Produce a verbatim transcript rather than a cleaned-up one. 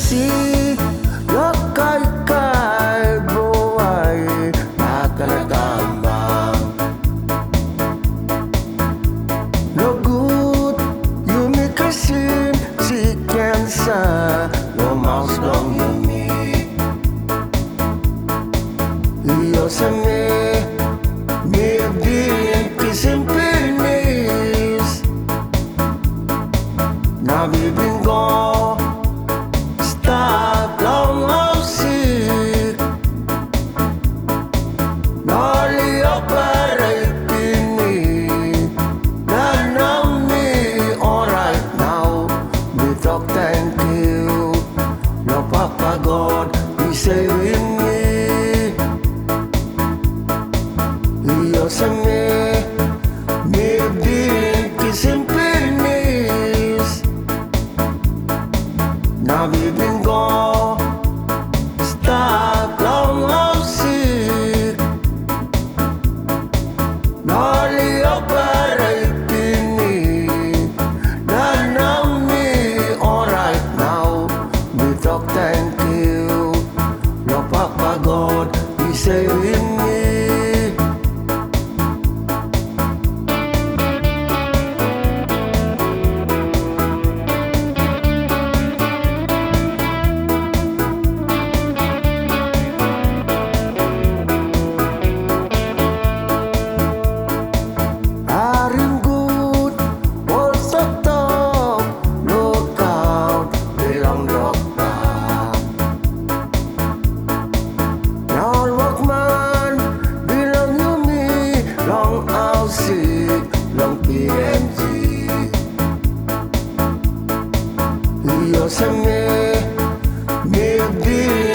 Si, lo kaikai buai, akana kambang. Nogut, yumi kisim si kensa, lo maus long yumi. Io seme, mi bin kisim pinis. Na mi bin go stap long haus sik. Na ol i operate mi. Na nau mi orait nau. Mi tok tenkyu long Papa God i sevim mi. Io seme, mi bin kisim pinis. Na mi bin go stap long haus sik. Na ol i operate mi. Na nau mi orait nau. Mi tok tenkyu long Papa God i sevim mi. Harim gut ol toktok, lukaut bilong dokta. Na ol wokman bilong yumi long haus sik long P M G. Io seme, mi bin